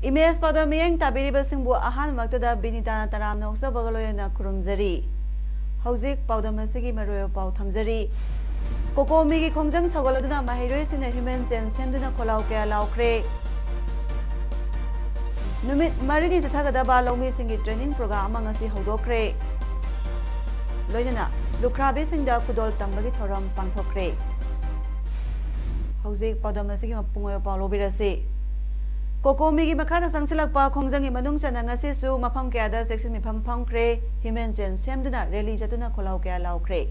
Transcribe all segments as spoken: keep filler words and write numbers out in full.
Image ꯄꯥꯎꯗꯝ ꯃꯤꯠꯌꯦꯡ ꯇꯥꯕꯤꯔꯤꯕꯁꯤꯡꯕꯨ ꯑꯍꯥꯟꯕꯃꯛꯇꯗ ꯕꯤꯅꯤꯇꯥꯅ ꯇꯔꯥꯝꯅ ꯑꯣꯛꯆꯕꯒ ꯂꯣꯏꯅꯅ ꯈꯨꯔꯨꯝꯖꯔꯤ꯫ ꯍꯧꯖꯤꯛ ꯄꯥꯎꯗꯝ ꯑꯁꯤꯒꯤ ꯃꯔꯨꯑꯣꯏꯕ ꯄꯥꯎ ꯊꯝꯖꯔꯤ꯫ ꯀꯣꯀꯣꯃꯤꯒꯤ ꯈꯣꯡꯖꯪ ꯁꯧꯒꯠꯂꯗꯨꯅ ꯃꯍꯩꯔꯣꯏꯁꯤꯡꯅ ꯍ꯭ꯌꯨꯃꯦꯟ ꯆꯦꯟ ꯁꯦꯝꯗꯨꯅ ꯈꯣꯜꯂꯥꯎ ꯀꯌꯥ ꯂꯥꯎꯈ꯭ꯔꯦ꯫ ꯅꯨꯃꯤꯠ ꯃꯔꯤꯅꯤ ꯆꯠꯊꯒꯗꯕ ꯂꯧꯃꯤꯁꯤꯡꯒꯤ ꯇ꯭ꯔꯦꯅꯤꯡ ꯄ꯭ꯔꯣꯒ꯭ꯔꯥꯝ ꯑꯃ ꯉꯁꯤ ꯍꯧꯗꯣꯛꯈ꯭ꯔꯦ꯫ ꯂꯣꯏꯅꯅ ꯂꯨꯈ꯭ꯔꯥꯕꯤꯁꯤꯡꯗ ꯈꯨꯗꯣꯜ ꯇꯝꯕꯒꯤ ꯊꯧꯔꯝ ꯄꯥꯡꯊꯣꯛꯈ꯭ꯔꯦ꯫ ꯍꯧꯖꯤꯛ ꯄꯥꯎꯗꯝ ꯑꯁꯤꯒꯤ ꯃꯄꯨꯡ ꯑꯣꯏꯕ ꯄꯥꯎ ꯂꯧꯕꯤꯔꯁꯤ꯫ ꯀꯣꯀꯣꯃꯤꯒꯤ ꯃꯈꯥꯗ ꯆꯪꯁꯤꯜꯂꯛꯄ ꯈꯣꯡꯖꯪꯒꯤ ꯃꯅꯨꯡ ꯆꯟꯅ ꯉꯁꯤꯁꯨ ꯃꯐꯝ ꯀꯌꯥꯗ ꯆꯦꯛꯁꯤꯟ ꯃꯤꯐꯝ ꯐꯝꯈ꯭ꯔꯦ꯫ ꯍ꯭ꯌꯨꯃꯦꯟ ꯆꯦꯟ ꯁꯦꯝꯗꯨꯅ ꯔꯦꯂꯤ ꯆꯠꯇꯨꯅ ꯈꯣꯜꯂꯥꯎ ꯀꯌꯥ ꯂꯥꯎꯈ꯭ꯔꯦ꯫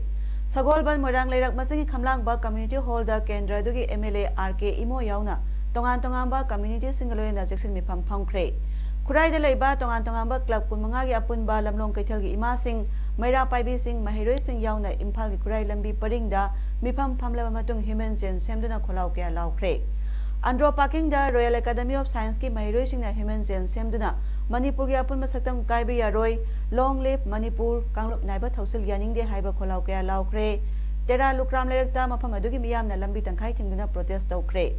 ꯁꯒꯣꯜꯕꯟ, ꯃꯣꯏꯔꯥꯡ, ꯂꯩꯔꯛ ꯃꯆꯤꯟꯒꯤ ꯈꯝꯂꯥꯡꯕ ꯀꯝꯃ꯭ꯌꯨꯅꯤꯇꯤ ꯍꯣꯜꯗ ꯀꯦꯟꯗ꯭ꯔ ꯑꯗꯨꯒꯤ ꯑꯦꯝ ꯑꯦꯜ ꯑꯦ ꯑꯥꯔ ꯀꯦ ꯏꯃꯣ ꯌꯥꯎꯅ ꯇꯣꯉꯥꯟ ꯇꯣꯉꯥꯟꯕ ꯀꯝꯃ꯭ꯌꯨꯅꯤꯇꯤꯁꯤꯡꯒ ꯂꯣꯏꯅꯅ ꯆꯦꯛꯁꯤꯟ ꯃꯤꯐꯝ ꯐꯝꯈ꯭ꯔꯦ꯫ ꯈꯨꯔꯥꯏꯗ ꯂꯩꯕ ꯇꯣꯉꯥꯟ ꯇꯣꯉꯥꯟꯕ ꯀ꯭ꯂꯕ ꯀꯨꯟꯃꯉꯥꯒꯤ ꯑꯄꯨꯟꯕ ꯂꯝꯂꯣꯡ ꯀꯩꯊꯦꯜꯒꯤ ꯏꯃꯥꯁꯤꯡ, ꯃꯩꯔꯥ ꯄꯥꯏꯕꯤꯁꯤꯡ, ꯃꯍꯩꯔꯣꯏꯁꯤꯡ ꯌꯥꯎꯅ ꯏꯝꯐꯥꯜꯒꯤ ꯈꯨꯔꯥꯏ ꯂꯝꯕꯤ ꯄꯔꯤꯡꯗ ꯃꯤꯐꯝ ꯐꯝꯂꯕ ꯃꯇꯨꯡ ꯍ꯭ꯌꯨꯃꯦꯟ ꯆꯦꯟ ꯁꯦꯝꯗꯨꯅ ꯈꯣꯜꯂꯥꯎ ꯀꯌꯥ ꯂꯥꯎꯈ꯭ꯔꯦ꯫ ꯑꯟꯗ꯭ꯔꯣ ꯄꯥꯔꯀꯤꯡꯗ ꯔꯣꯌꯦꯜ ꯑꯦꯀꯥꯗꯃꯤ ꯑꯣꯐ ꯁꯥꯏꯟꯁꯀꯤ ꯃꯍꯩꯔꯣꯏꯁꯤꯡꯅ ꯍ꯭ꯌꯨꯃꯦꯟ ꯆꯦꯟ ꯁꯦꯝꯗꯨꯅ ꯃꯅꯤꯄꯨꯔꯒꯤ ꯑꯄꯨꯟꯕ ꯁꯛꯇꯝ ꯀꯥꯏꯕ ꯌꯥꯔꯣꯏ, ꯂꯣꯡ ꯂꯤꯚ ꯃꯅꯤꯄꯨꯔ, ꯀꯥꯡꯂꯨꯞ ꯅꯥꯏꯕ ꯊꯧꯁꯤꯜ ꯌꯥꯅꯤꯡꯗꯦ ꯍꯥꯏꯕ ꯈꯣꯜꯂꯥꯎ ꯀꯌꯥ ꯂꯥꯎꯈ꯭ꯔꯦ꯫ ꯇꯦꯔꯥ ꯂꯨꯀ꯭ꯔꯥꯝ ꯂꯩꯔꯛꯇ ꯃꯐꯝ ꯑꯗꯨꯒꯤ ꯃꯤꯌꯥꯝꯅ ꯂꯝꯕꯤ ꯇꯪꯈꯥꯏ ꯊꯤꯡꯗꯨꯅ ꯄ꯭ꯔꯣꯇꯦꯁ ꯇꯧꯈ꯭ꯔꯦ꯫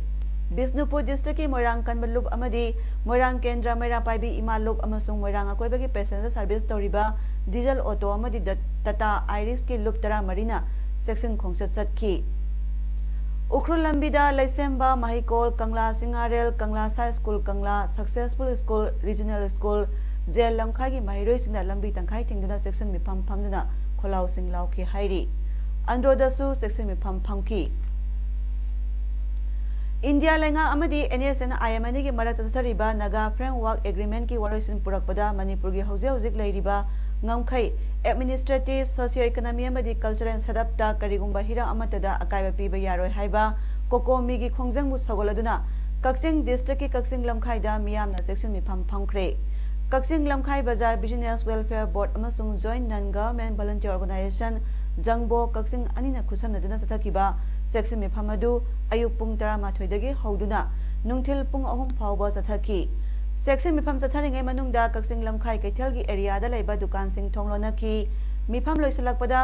ꯕꯤꯁꯅꯨꯄꯨꯔ ꯗꯤꯁꯇ꯭ꯔꯤꯛꯀꯤ ꯃꯣꯏꯔꯥꯡ ꯀꯟꯕ ꯂꯨꯞ ꯑꯃꯗꯤ ꯃꯣꯏꯔꯥꯡ ꯀꯦꯟꯗ꯭ꯔ ꯃꯩꯔꯥ ꯄꯥꯏꯕꯤ ꯏꯃꯥ ꯂꯨꯞ ꯑꯃꯁꯨꯡ ꯃꯣꯏꯔꯥꯡ ꯑꯀꯣꯏꯕꯒꯤ ꯄꯦꯁꯦꯟꯖꯔ ꯁꯥꯔꯚꯤꯁ ꯇꯧꯔꯤꯕ ꯗꯤꯖꯜ ꯑꯣꯇꯣ ꯑꯃꯗꯤ ꯗ-, ꯇꯥꯇꯥ ꯑꯥꯏꯔꯤꯁꯀꯤ ꯂꯨꯞ ꯇꯔꯥꯃꯔꯤꯅ ꯆꯦꯛꯁꯤꯟ ꯈꯣꯡꯆꯠ ꯆꯠꯈꯤ꯫ ꯎꯈ꯭ꯔꯨꯜ ꯂꯝꯕꯤꯗ ꯂꯩꯁꯦꯝꯕ, ꯃꯍꯩꯀꯣꯜ, ꯀꯪꯂꯥ Singarel, Kangla Sai school, Kangla successful school, regional school, jail ꯂꯝꯈꯥꯏꯒꯤ ꯃꯍꯩꯔꯣꯏꯁꯤꯡꯅ ꯂꯝꯕꯤ ꯇꯪꯈꯥꯏ ꯊꯤꯡꯗꯨꯅ ꯆꯦꯛꯁꯤꯟ ꯃꯤꯐꯝ ꯐꯝꯗꯨꯅ ꯈꯣꯜꯂꯥꯎꯁꯤꯡ ꯂꯥꯎꯈꯤ ꯍꯥꯏꯔꯤ꯫ ꯑꯟꯗ꯭ꯔꯣꯗꯁꯨ ꯆꯦꯛꯁꯤꯟ ꯃꯤꯐꯝ ꯐꯝꯈꯤ꯫ ꯏꯟꯗꯤꯌꯥ ꯂꯩꯉꯥꯛ ꯑꯃꯗꯤ N S N I M ꯑꯅꯤꯒꯤ ꯃꯔꯛꯇ ꯆꯠꯊꯔꯤꯕ ꯅꯥꯒꯥ ꯐ꯭ꯔꯦꯝꯋꯥꯔꯛ ꯑꯦꯒ꯭ꯔꯤꯃꯦꯟꯠꯀꯤ ꯋꯥꯔꯣꯏꯁꯤꯟ ꯄꯨꯔꯛꯄꯗ ꯃꯅꯤꯄꯨꯔꯒꯤ ꯍꯧꯖꯤꯛ ꯍꯧꯖꯤꯛ ꯂꯩꯔꯤꯕ ꯉꯝꯈꯩ, ꯑꯦꯗꯃꯤꯅꯤꯁꯇ꯭ꯔꯦꯇꯤꯚ, ꯁꯣꯁꯤꯌꯣ ꯏꯀꯣꯅꯣꯃꯤ ꯑꯃꯗꯤ ꯀꯜꯆꯔꯦꯜ ꯁꯦꯠꯑꯞꯇ ꯀꯔꯤꯒꯨꯝꯕ ꯍꯤꯔꯝ ꯑꯃꯠꯇꯗ ꯑꯀꯥꯏꯕ ꯄꯤꯕ ꯌꯥꯔꯣꯏ ꯍꯥꯏꯕ ꯀꯣꯀꯣꯃꯤꯒꯤ ꯈꯣꯡꯖꯪꯕꯨ ꯁꯧꯒꯠꯂꯗꯨꯅ ꯀꯛꯆꯤꯡ ꯗꯤꯁꯇ꯭ꯔꯤꯛꯀꯤ ꯀꯛꯆꯤꯡ ꯂꯝꯈꯥꯏꯗ ꯃꯤꯌꯥꯝꯅ ꯆꯦꯛꯁꯤꯟ ꯃꯤꯐꯝ ꯐꯝꯈ꯭ꯔꯦ꯫ ꯀꯛꯆꯤꯡ ꯂꯝꯈꯥꯏ ꯕꯖꯥꯔ ꯕꯤꯖꯤꯅꯦꯁ ꯋꯦꯜꯐꯤꯌꯔ ꯕꯣꯔꯗ ꯑꯃꯁꯨꯡ ꯖꯣꯏꯟꯠ ꯅꯟ ꯒꯚꯔꯟꯃꯦꯟꯠ ꯚꯣꯂꯨꯟꯇꯤꯌꯔ ꯑꯣꯔꯒꯅꯥꯏꯖꯦꯁꯟ, ꯖꯪꯕꯣ, ꯀꯛꯆꯤꯡ ꯑꯅꯤꯅ ꯈꯨꯠꯁꯝꯅꯗꯨꯅ ꯆꯠꯊꯈꯤꯕ ꯆꯦꯛꯁꯤꯟ ꯃꯤꯐꯝ ꯑꯗꯨ ꯑꯌꯨꯛ ꯄꯨꯡ ꯇꯔꯥꯃꯥꯊꯣꯏꯗꯒꯤ ꯍꯧꯗꯨꯅ ꯅꯨꯡꯊꯤꯜ ꯄꯨꯡ ꯑꯍꯨꯝ ꯐꯥꯎꯕ ꯆꯠꯊꯈꯤ꯫ ꯆꯦꯛꯁꯤꯟ ꯃꯤꯐꯝ ꯆꯠꯊꯔꯤꯉꯩ ꯃꯅꯨꯡꯗ ꯀꯛꯆꯤꯡ ꯂꯝꯈꯥꯏ ꯀꯩꯊꯦꯜꯒꯤ ꯑꯦꯔꯤꯌꯥꯗ ꯂꯩꯕ ꯗꯨꯀꯥꯟꯁꯤꯡ ꯊꯣꯡ ꯂꯣꯟꯅꯈꯤ꯫ ꯃꯤꯐꯝ ꯂꯣꯏꯁꯤꯜꯂꯛꯄꯗ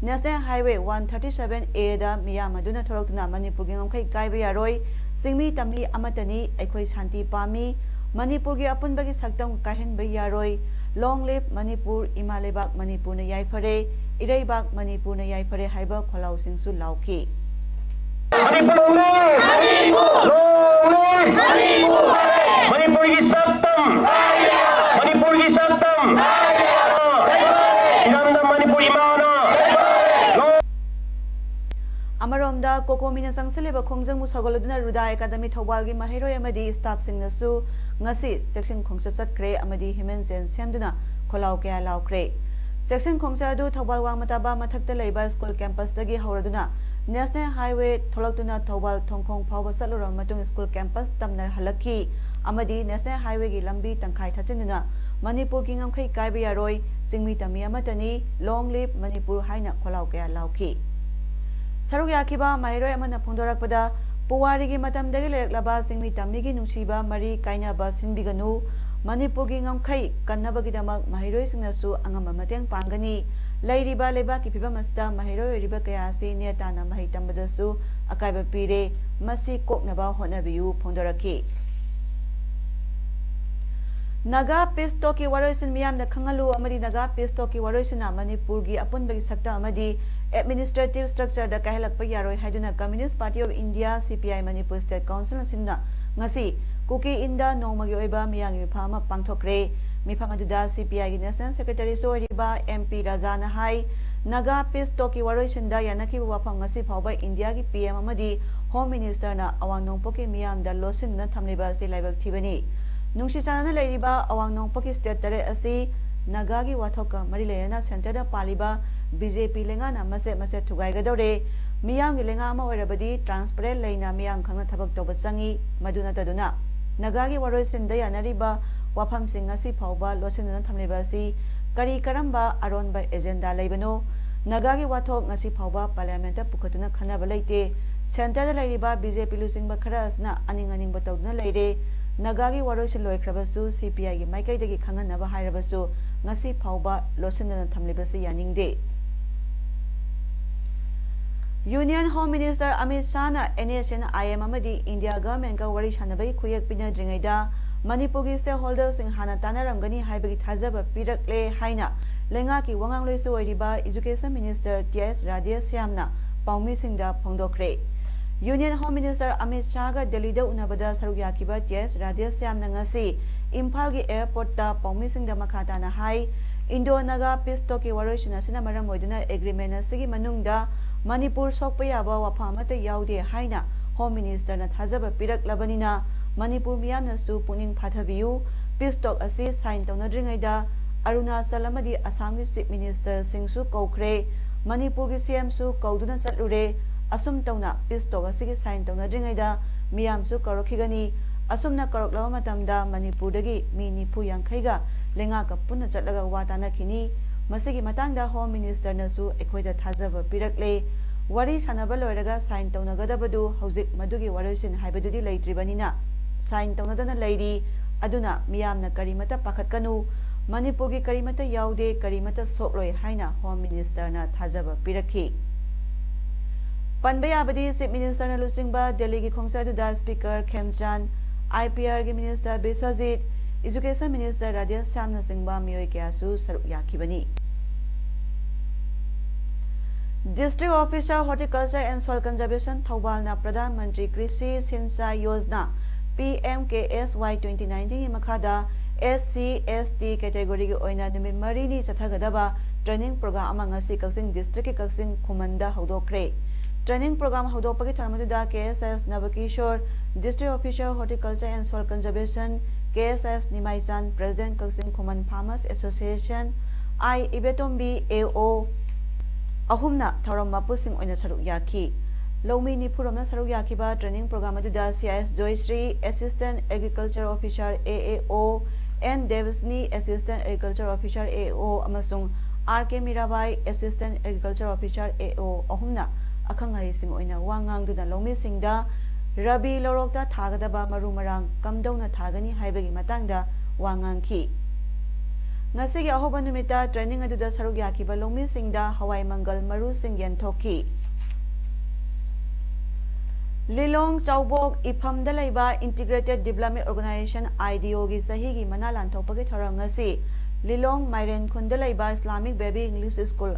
national highway one thirty seven ꯑꯦꯗ ꯃꯤꯌꯥꯝ ꯑꯗꯨꯅ ꯊꯣꯛꯂꯛꯇꯨꯅ ꯃꯅꯤꯄꯨꯔꯒꯤ ꯉꯝꯈꯩ ꯀꯥꯏꯕ ꯌꯥꯔꯣꯏ, ꯆꯤꯡꯃꯤ ꯇꯝꯃꯤ ꯑꯃꯠꯇꯅꯤ, ꯑꯩꯈꯣꯏ ꯁꯥꯟꯇꯤ ꯄꯥꯝꯃꯤ, ꯃꯅꯤꯄꯨꯔꯒꯤ ꯑꯄꯨꯟꯕꯒꯤ ꯁꯛꯇꯝ ꯀꯥꯏꯍꯟꯕ ꯌꯥꯔꯣꯏ, ꯂꯣꯡ ꯂꯤꯚ ꯃꯅꯤꯄꯨꯔ, ꯏꯃꯥ ꯂꯩꯕꯥꯛ ꯃꯅꯤꯄꯨꯔꯅ ꯌꯥꯏꯐꯔꯦ, ꯏꯔꯩꯕꯥꯛ ꯃꯅꯤꯄꯨꯔꯅ ꯌꯥꯏꯐꯔꯦ ꯍꯥꯏꯕ ꯈꯣꯜꯂꯥꯎꯁꯤꯡꯁꯨ ꯂꯥꯎꯈꯤ꯫ ꯃꯅꯤꯄꯨꯔ ꯂꯣꯡ ꯂꯤꯚ! ꯂꯣꯡ ꯂꯤꯚ! ꯃꯅꯤꯄꯨꯔꯒꯤ ꯁꯛꯇꯝ! ꯃꯅꯤꯄꯨꯔꯒꯤ ꯁꯛꯇꯝ! ꯏꯔꯝꯗꯝ ꯃꯅꯤꯄꯨꯔ ꯏꯃꯥꯅ! ꯑꯃꯔꯣꯝꯗ, ꯀꯣꯀꯣꯃꯤꯅ ꯆꯪꯁꯤꯜꯂꯤꯕ ꯈꯣꯡꯖꯪꯕꯨ ꯁꯧꯒꯠꯂꯗꯨꯅ ꯔꯨꯗꯥ ꯑꯦꯀꯥꯗꯃꯤ ꯊꯧꯕꯥꯜꯒꯤ ꯃꯍꯩꯔꯣꯏ ꯑꯃꯗꯤ ꯁ꯭ꯇꯥꯐꯁꯤꯡꯅꯁꯨ ꯉꯁꯤ ꯆꯦꯛꯁꯤꯟ ꯈꯣꯡꯆꯠ ꯆꯠꯈ꯭ꯔꯦ ꯑꯃꯗꯤ ꯍ꯭ꯌꯨꯃꯦꯟ ꯆꯦꯟ ꯁꯦꯝꯗꯨꯅ ꯈꯣꯜꯂꯥꯎ ꯀꯌꯥ ꯂꯥꯎꯈ꯭ꯔꯦ꯫ ꯆꯦꯛꯁꯤꯟ ꯈꯣꯡꯆꯠ ꯑꯗꯨ ꯊꯧꯕꯥꯜ ꯋꯥꯡꯃ ꯇꯥꯕ ꯃꯊꯛꯇ ꯂꯩꯕ ꯁ꯭ꯀꯨꯜ ꯀꯦꯝꯄꯁꯇꯒꯤ ꯍꯧꯔꯗꯨꯅ ꯅꯦꯁꯅꯦꯜ ꯍꯥꯏꯋꯦ ꯊꯣꯛꯂꯛꯇꯨꯅ ꯊꯧꯕꯥꯜ ꯊꯣꯡꯈꯣꯡ ꯐꯥꯎꯕ ꯆꯠꯂꯨꯔꯕ ꯃꯇꯨꯡ ꯁ꯭ꯀꯨꯜ ꯀꯦꯝꯄꯁ ꯇꯝꯅ ꯍꯜꯂꯛꯈꯤ ꯑꯃꯗꯤ ꯅꯦꯁꯅꯦꯜ ꯍꯥꯏꯋꯦꯒꯤ ꯂꯝꯕꯤ ꯇꯪꯈꯥꯏ ꯊꯠꯆꯤꯟꯗꯨꯅ ꯃꯅꯤꯄꯨꯔꯒꯤ ꯉꯝꯈꯩ ꯀꯥꯏꯕ ꯌꯥꯔꯣꯏ, ꯆꯤꯡꯃꯤ ꯇꯝꯃꯤ ꯑꯃꯠꯇꯅꯤ, ꯂꯣꯡ ꯂꯤꯚ ꯃꯅꯤꯄꯨꯔ ꯍꯥꯏꯅ ꯈꯣꯜꯂꯥꯎ ꯀꯌꯥ ꯂꯥꯎꯈꯤ꯫ ꯁꯔꯨꯛ ꯌꯥꯈꯤꯕ ꯃꯍꯩꯔꯣꯏ ꯑꯃꯅ ꯐꯣꯡꯗꯣꯔꯛꯄꯗ, ꯄꯨꯋꯥꯔꯤꯒꯤ ꯃꯇꯝꯗꯒꯤ ꯂꯩꯔꯛꯂꯕ ꯆꯤꯡꯃꯤ ꯇꯝꯃꯤꯒꯤ ꯅꯨꯡꯁꯤꯕ ꯃꯔꯤ ꯀꯥꯏꯅꯕ ꯁꯤꯟꯕꯤꯒꯅꯨ, ꯃꯅꯤꯄꯨꯔꯒꯤ ꯉꯝꯈꯩ ꯀꯟꯅꯕꯒꯤꯗꯃꯛ ꯃꯍꯩꯔꯣꯏꯁꯤꯡꯅꯁꯨ ꯑꯉꯝꯕ ꯃꯇꯦꯡ ꯄꯥꯡꯒꯅꯤ꯫ ꯂꯩꯔꯤꯕ ꯂꯩꯕꯥꯛꯀꯤ ꯐꯤꯕꯝ ꯑꯁꯤꯗ ꯃꯍꯩꯔꯣꯏ ꯑꯣꯏꯔꯤꯕ ꯀꯌꯥ ꯑꯁꯤ ꯅꯦ ꯇꯥꯅ ꯃꯍꯩ ꯇꯝꯕꯗꯁꯨ ꯑꯀꯥꯏꯕ ꯄꯤꯔꯦ꯫ ꯃꯁꯤ ꯀꯣꯛꯅꯕ ꯍꯣꯠꯅꯕꯤꯌꯨ ꯐꯣꯡꯗꯣꯔꯛꯈꯤ꯫ ꯅꯥꯒꯥ ꯄꯤꯁ ꯇꯣꯛꯀꯤ ꯋꯥꯔꯣꯏꯁꯤꯟ ꯃꯤꯌꯥꯝꯗ ꯈꯪꯍꯜꯂꯨ ꯑꯃꯗꯤ ꯅꯥꯒꯥ ꯄꯤꯁ ꯇꯣꯛꯀꯤ ꯋꯥꯔꯣꯏꯁꯤꯟꯅ ꯃꯅꯤꯄꯨꯔꯒꯤ ꯑꯄꯨꯟꯕꯒꯤ ꯁꯛꯇꯝ ꯑꯃꯗꯤ ꯑꯦꯗꯃꯤꯅꯤꯁꯇ꯭ꯔꯦꯇꯤꯚ ꯁ꯭ꯇ꯭ꯔꯛꯆꯔꯗ ꯀꯥꯏꯍꯜꯂꯛꯄ ꯌꯥꯔꯣꯏ ꯍꯥꯏꯗꯨꯅ ꯀꯝꯃ꯭ꯌꯨꯅꯤꯁ꯭ꯠ ꯄꯥꯔꯇꯤ ꯑꯣꯐ ꯏꯟꯗꯤꯌꯥ, ꯁꯤ P I, Manipur state council ꯑꯁꯤꯅ ꯉꯁꯤ ꯀꯨꯀꯤ ꯏꯟꯗ ꯅꯣꯡꯃꯒꯤ ꯑꯣꯏꯕ ꯃꯤꯌꯥꯝꯒꯤ ꯃꯤꯐꯝ ꯑꯃ ꯄꯥꯡꯊꯣꯛꯈ꯭ꯔꯦ꯫ ꯃꯤꯐꯝ ꯑꯗꯨꯗ ꯁꯤ ꯄꯤ ꯑꯥꯏꯒꯤ ꯅꯦꯁꯅꯦꯜ ꯁꯦꯀ꯭ꯔꯦꯇꯔꯤꯁꯨ ꯑꯣꯏꯔꯤꯕ ꯑꯦꯝ ꯄꯤ ꯔꯥꯖꯥꯅ ꯍꯥꯏ, ꯅꯥꯒꯥ ꯄꯤꯁ ꯇꯣꯛꯀꯤ ꯋꯥꯔꯣꯏꯁꯤꯟꯗ ꯌꯥꯅꯈꯤꯕ ꯋꯥꯐꯝ ꯉꯁꯤ ꯐꯥꯎꯕ ꯏꯟꯗꯤꯌꯥꯒꯤ ꯄꯤ ꯑꯦꯝ ꯑꯃꯗꯤ ꯍꯣꯝ ꯃꯤꯅꯤꯁꯇꯔꯅ ꯑꯋꯥꯡ ꯅꯣꯡꯄꯣꯛꯀꯤ ꯃꯤꯌꯥꯝꯗ ꯂꯣꯠꯁꯤꯟꯗꯨꯅ ꯊꯝꯂꯤꯕ ꯑꯁꯤ ꯂꯥꯏꯕꯛ ꯊꯤꯕꯅꯤ꯫ ꯅꯨꯡꯁꯤ ꯆꯥꯟꯅꯅ ꯂꯩꯔꯤꯕ ꯑꯋꯥꯡ ꯅꯣꯡꯄꯣꯛꯀꯤ ꯁ꯭ꯇꯦꯠ ꯇꯔꯦꯠ ꯑꯁꯤ ꯅꯥꯒꯥꯒꯤ ꯋꯥꯊꯣꯛꯀ ꯃꯔꯤ ꯂꯩꯅꯅ ꯁꯦꯟꯇꯔꯗ ꯄꯥꯜꯂꯤꯕ ꯕꯤ ꯖꯦ ꯄꯤ ꯂꯩꯉꯥꯛꯅ ꯃꯆꯦꯠ ꯃꯆꯦꯠ ꯊꯨꯒꯥꯏꯒꯗꯧꯔꯦ꯫ ꯃꯤꯌꯥꯝꯒꯤ ꯂꯩꯉꯥꯛ ꯑꯃ ꯑꯣꯏꯔꯕꯗꯤ transparent ꯂꯩꯅ ꯃꯤꯌꯥꯝ ꯈꯪꯅ ꯊꯕꯛ ꯇꯧꯕ ꯆꯪꯏ꯫ ꯃꯗꯨ ꯅꯠꯇꯗꯨꯅ ꯅꯥꯒꯥꯒꯤ ꯋꯥꯔꯣꯏꯁꯤꯟꯗ ꯌꯥꯅꯔꯤꯕ ꯋꯥꯐꯝꯁꯤꯡ ꯉꯁꯤ ꯐꯥꯎꯕ ꯂꯣꯠꯁꯤꯟꯗꯨꯅ ꯊꯝꯂꯤꯕ ꯑꯁꯤ ꯀꯔꯤ ꯀꯔꯝꯕ ꯑꯔꯣꯟꯕ agenda ꯂꯩꯕꯅꯣ? ꯅꯥꯒꯥꯒꯤ ꯋꯥꯊꯣꯛ ꯉꯁꯤ ꯐꯥꯎꯕ parliament ꯄꯨꯈꯠꯇꯨꯅ ꯈꯟꯅꯕ ꯂꯩꯇꯦ꯫ Centre ꯗ ꯂꯩꯔꯤꯕ B J P ꯂꯨꯆꯤꯡꯕ ꯈꯔ ꯑꯁꯤꯅ ꯑꯅꯤꯡ ꯑꯅꯤꯡꯕ ꯇꯧꯗꯨꯅ ꯂꯩꯔꯦ꯫ ꯅꯥꯒꯥꯒꯤ ꯋꯥꯔꯣꯏꯁꯤꯟ ꯂꯣꯏꯈ꯭ꯔꯕꯁꯨ C P I ꯒꯤ ꯃꯥꯏꯀꯩꯗꯒꯤ ꯈꯪꯍꯟꯅꯕ ꯍꯥꯏꯔꯕꯁꯨ ꯉꯁꯤ ꯐꯥꯎꯕ ꯂꯣꯠꯁꯤꯟꯗꯅ ꯊꯝꯂꯤꯕꯁꯤ ꯌꯥꯅꯤꯡꯗꯦ꯫ Union Home Minister Amit Shahꯅ N S C N I M ꯑꯃꯗꯤ India government ꯀ ꯋꯥꯔꯤ ꯁꯥꯟꯅꯕꯒꯤ ꯈꯨꯌꯦꯛ ꯄꯤꯅꯗ꯭ꯔꯤꯉꯩꯗ ꯃꯅꯤꯄꯨꯔꯒꯤ stakeholder ꯁꯤꯡ ꯍꯥꯟꯅ ꯇꯥꯟꯅꯔꯝꯒꯅꯤ ꯍꯥꯏꯕꯒꯤ ꯊꯥꯖꯕ ꯄꯤꯔꯛꯂꯦ ꯍꯥꯏꯅ ꯂꯩꯉꯥꯛꯀꯤ ꯋꯥꯉꯥꯡꯂꯣꯏꯁꯨ ꯑꯣꯏꯔꯤꯕ Education Minister T S Radheshyamꯅ ꯄꯥꯎꯃꯤꯁꯤꯡꯗ ꯐꯣꯡꯗꯣꯛꯈ꯭ꯔꯦ꯫ Union Home Minister Amit Shahꯒ ꯗꯦꯜꯂꯤꯗ ꯎꯅꯕꯗ ꯁꯔꯨꯛ ꯌꯥꯈꯤꯕ T S Radheshyamꯅ ꯉꯁꯤ ꯏꯝꯐꯥꯜꯒꯤ airport ꯇ ꯄꯥꯎꯃꯤꯁꯤꯡꯗ ꯃꯈꯥ ꯇꯥꯅ ꯍꯥꯏ, Indo Naga peace talk ꯀꯤ ꯋꯥꯔꯣꯏꯁꯤꯟ ꯑꯁꯤꯅ ꯃꯔꯝ ꯑꯣꯏꯗꯨꯅ agreement ꯑꯁꯤꯒꯤ ꯃꯅꯨꯡꯗ ꯃꯅꯤꯄꯨꯔ ꯁꯣꯛꯄ ꯌꯥꯕ ꯋꯥꯐꯝ ꯑꯃꯠꯇ ꯌꯥꯎꯗꯦ ꯍꯥꯏꯅ Home Minister ꯅ ꯊꯥꯖꯕ ꯄꯤꯔꯛꯂꯕꯅꯤꯅ ꯃꯅꯤꯄꯨꯔ ꯃꯤꯌꯥꯝꯅꯁꯨ ꯄꯨꯛꯅꯤꯡ ꯐꯥꯊꯕꯤꯌꯨ꯫ Peace talk ꯑꯁꯤ sign ꯇꯧꯅꯗ꯭ꯔꯤꯉꯩꯗ ꯑꯔꯨꯅꯥꯆꯜ ꯑꯃꯗꯤ ꯑꯁꯥꯝꯒꯤ Chief Minister ꯁꯤꯡꯁꯨ ꯀꯧꯈ꯭ꯔꯦ꯫ ꯃꯅꯤꯄꯨꯔꯒꯤ C M ꯁꯨ ꯀꯧꯗꯨꯅ ꯆꯠꯂꯨꯔꯦ꯫ ꯑꯁꯨꯝ ꯇꯧꯅ peace talk ꯑꯁꯤꯒꯤ sign ꯇꯧꯅꯗ꯭ꯔꯤꯉꯩꯗ ꯃꯤꯌꯥꯝꯁꯨ ꯀꯧꯔꯛꯈꯤꯒꯅꯤ꯫ ꯑꯁꯨꯝꯅ ꯀꯧꯔꯛꯂꯕ ꯃꯇꯝꯗ ꯃꯅꯤꯄꯨꯔꯗꯒꯤ ꯃꯤ ꯅꯤꯐꯨ ꯌꯥꯡꯈꯩꯒ ꯂꯩꯉꯥꯛꯀ ꯄꯨꯟꯅ ꯆꯠꯂꯒ ꯋꯥ ꯇꯥꯅꯈꯤꯅꯤ꯫ ꯃꯁꯤꯒꯤ ꯃꯇꯥꯡꯗ Home Minister ꯅꯁꯨ ꯑꯩꯈꯣꯏꯗ ꯊꯥꯖꯕ ꯄꯤꯔꯛꯂꯦ꯫ ꯋꯥꯔꯤ ꯁꯥꯟꯅꯕ ꯂꯣꯏꯔꯒ sign ꯇꯧꯅꯒꯗꯕꯗꯨ ꯍꯧꯖꯤꯛ ꯃꯗꯨꯒꯤ ꯋꯥꯔꯣꯏꯁꯤꯟ ꯍꯥꯏꯕꯗꯨꯗꯤ ꯂꯩꯇ꯭ꯔꯤꯕꯅꯤꯅ sign ꯇꯧꯅꯗꯅ ꯂꯩꯔꯤ꯫ ꯑꯗꯨꯅ ꯃꯤꯌꯥꯝꯅ ꯀꯔꯤꯃꯠꯇ ꯄꯥꯈꯠꯀꯅꯨ꯫ ꯃꯅꯤꯄꯨꯔꯒꯤ ꯀꯔꯤꯃꯠꯇ ꯌꯥꯎꯗꯦ, ꯀꯔꯤꯃꯠꯇ ꯁꯣꯛꯂꯣꯏ ꯍꯥꯏꯅ Home Minister ꯅ ꯊꯥꯖꯕ ꯄꯤꯔꯛꯈꯤ꯫ ꯄꯟꯕ ꯌꯥꯕꯗꯤ Chief Minister ꯅ ꯂꯨꯆꯤꯡꯕ ꯗꯦꯜꯂꯤꯒꯤ ꯈꯣꯡꯆꯠ ꯑꯗꯨꯗ Speaker ꯈꯦꯝꯆꯥꯟ, I P R ꯒꯤ Minister ꯕꯤꯁ꯭ꯋꯖꯤꯠ, Education Minister ꯔꯥꯙꯦꯁ꯭ꯌꯥꯝꯅꯆꯤꯡꯕ ꯃꯤꯑꯣꯏ ꯀꯌꯥꯁꯨ ꯁꯔꯨꯛ ꯌꯥꯈꯤꯕꯅꯤ꯫ District Officer Horticulture and Soil Conservation ꯊꯧꯕꯥꯜꯅ Pradhan Mantri Krishi Sinchai Yojana, P M K S Y twenty nineteen ꯒꯤ ꯃꯈꯥꯗ S C, S T category ꯒꯤ ꯑꯣꯏꯅ ꯅꯨꯃꯤꯠ ꯃꯔꯤꯅꯤ ꯆꯠꯊꯒꯗꯕ training program ꯑꯃ ꯉꯁꯤ ꯀꯛꯆꯤꯡ district ꯀꯤ ꯀꯛꯆꯤꯡ ꯈꯨꯃꯟꯗ ꯍꯧꯗꯣꯛꯈ꯭ꯔꯦ꯫ Training program ꯍꯧꯗꯣꯛꯄꯒꯤ ꯊꯧꯔꯝ ꯑꯗꯨꯗ K S S ꯅꯕꯀꯤꯁꯣꯔ, District Officer Horticulture and Soil Conservation, K S S ꯅꯤꯃꯥꯏꯆꯥꯟ, President Kakching Khuman Farmers Association, I ꯏꯕꯦꯇꯣꯝꯕꯤ, A O, ꯑꯍꯨꯝꯅ ꯊꯧꯔꯝ ꯃꯄꯨꯁꯤꯡ ꯑꯣꯏꯅ ꯁꯔꯨꯛ ꯌꯥꯈꯤ꯫ ꯂꯧꯃꯤ ꯅꯤꯐꯨꯔꯣꯝꯅ ꯁꯔꯨꯛ ꯌꯥꯈꯤꯕ training program ꯑꯗꯨꯗ C I S Joyshree, Assistant Agriculture Officer, A A O, N ꯗꯦꯕꯁꯅꯤ, Assistant Agriculture Officer, A O, ꯑꯃꯁꯨꯡ R K Mirabai, Assistant Agriculture Officer, A O, ꯑꯍꯨꯝꯅ ꯑꯈꯪ ꯑꯍꯩꯁꯤꯡ ꯑꯣꯏꯅ ꯋꯥ ꯉꯥꯡꯗꯨꯅ ꯂꯧꯃꯤꯁꯤꯡꯗ ꯔꯕꯤ ꯂꯧꯔꯣꯛꯇ ꯊꯥꯒꯗꯕ ꯃꯔꯨ ꯃꯔꯥꯡ ꯀꯝꯗꯧꯅ ꯊꯥꯒꯅꯤ ꯍꯥꯏꯕꯒꯤ ꯃꯇꯥꯡꯗ ꯋꯥ ꯉꯥꯡꯈꯤ꯫ ꯉꯁꯤꯒꯤ ꯑꯍꯧꯕ ꯅꯨꯃꯤꯠꯇ training ꯑꯗꯨꯗ ꯁꯔꯨꯛ ꯌꯥꯈꯤꯕ ꯂꯧꯃꯤꯁꯤꯡꯗ ꯍꯋꯥꯏ ꯃꯪꯒꯜ ꯃꯔꯨꯁꯤꯡ ꯌꯦꯟꯊꯣꯛꯈꯤ꯫ ꯂꯤꯂꯣꯡ ꯆꯥꯎꯕꯣꯛ ꯏꯐꯝꯗ ꯂꯩꯕ Integrated Development Organization, I D O ꯒꯤ ꯆꯍꯤꯒꯤ ꯃꯅꯥ ꯂꯥꯟꯊꯣꯛꯄꯒꯤ ꯊꯧꯔꯝ ꯉꯁꯤ ꯂꯤꯂꯣꯡ ꯃꯥꯏꯔꯦꯟ ꯈꯨꯟꯗ ꯂꯩꯕ Islamic Baby English School